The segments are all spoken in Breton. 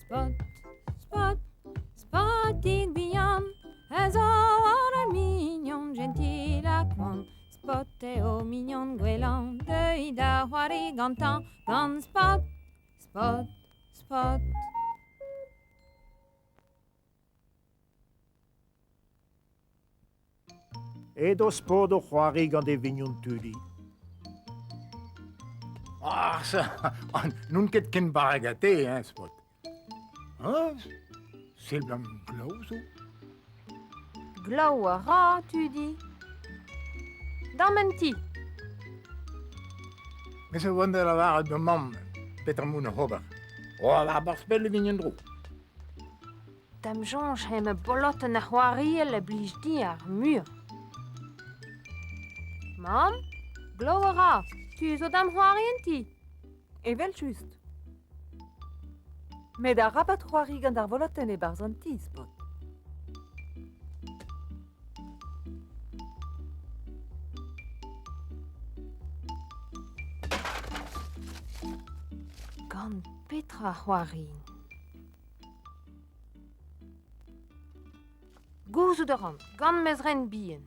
Spot, Spot, Spotig bihan a zo ur mignon jentil ha koant. Spot eo mignon gwellañ, deuit da c'hoari gantañ gant Spot, Spot, Spot. Edo Spot o c'hoari gant e vignon Tudi. Ah, ça, n'on ket ken barrek ha te, hein, Spot. Ah, seblant glav zo. Glav a ra, Tudi. Dam en ti. Me zo vont da lavaret d'ho mamm petra 'm on oc'h ober. Oh, war pell e vin en-dro. Da'm soñj eo ma bolotenn ar c'hoariell a blij din ar muiañ. Mamm, glav a ra. Tu zo da'm c'hoari en ti. Evel-just. Met arabat c'hoari gant ar volotenn e-barzh an ti, Spot. Gant petra c'hoarin? Gouzout a ran, gant ma zren bihan.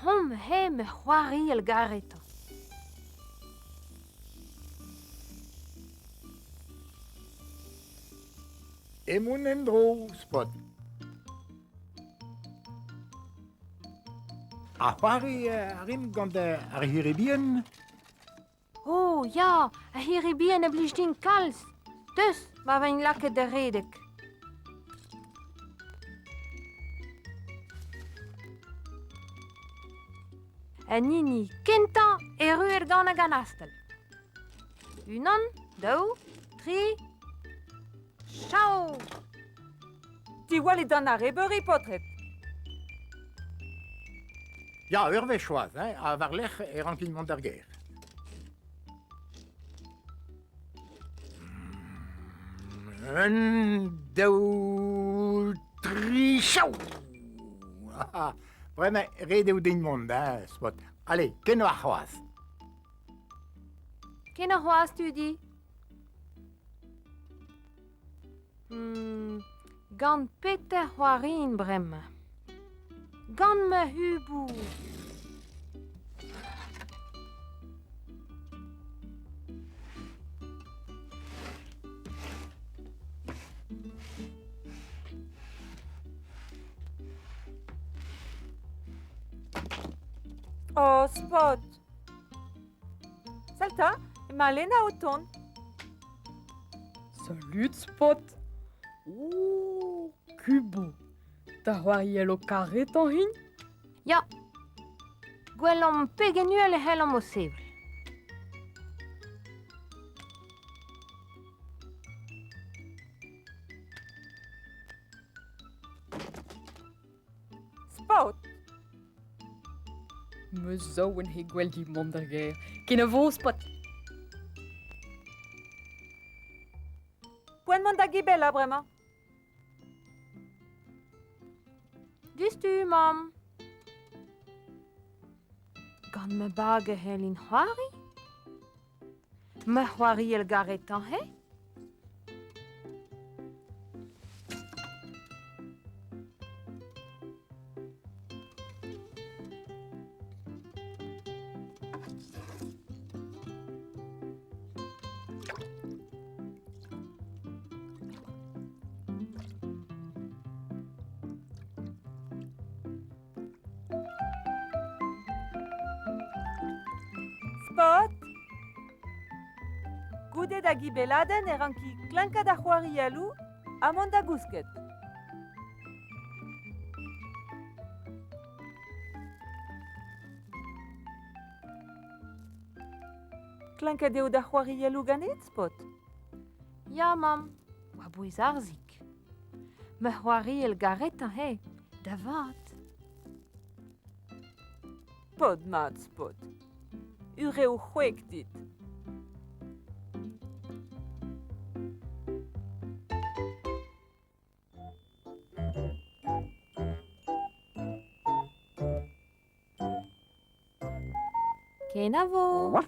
Hom he ma c'hoariell garetañ. Emaon en-dro, Spot. Ha c'hoari a rimp gant ar c'hirri bihan? Oh ya, ar c'hirri bihan a blij din kalz. Deus, ma vin lakaet da redek. An hini kentañ erruet gant hag an astell. Unan, daou, tri, chao! Diwallit d'an arrebeuri, paotred! Ya, ur wech c'hoazh, hein, ha war-lerc'h e rankin mont d'ar gêr. Un, daou, tri, chao! Bremañ, ret eo din mont, hein, Spot. Allez, ken warc'hoazh. Ken c'hoazh, Tudi. Gant petra c'hoariin bremañ? Gant ma huboù. Oh, Spot! Sell 'ta, emañ Lena o tont. Salut Spot! Oh, Kubo! Da c'hoariell ho karetañ int? Ya. Gwellomp pegen uhel e c'hellomp o sevel. Spot! Me zo en he gwell dit mont d'ar gêr. Kenavo, Spot! Poent mont da gibellañ bremañ. Diouzhtu, mamm. Gant ma bag e c'hellin c'hoari? Ma c'hoariell garetañ eo? Spot! Goude da gibelladenn e ranki klenkañ da c'hoarielloù ha mont da gousket. Klenket eo da c'hoarielloù ganit, Spot? Ya, mamm, war-bouez Arzhig. Ma c'hoariell garetañ eo, da vat. Paotr mat, Spot. Ureoù c'hwek dit. Kenavo!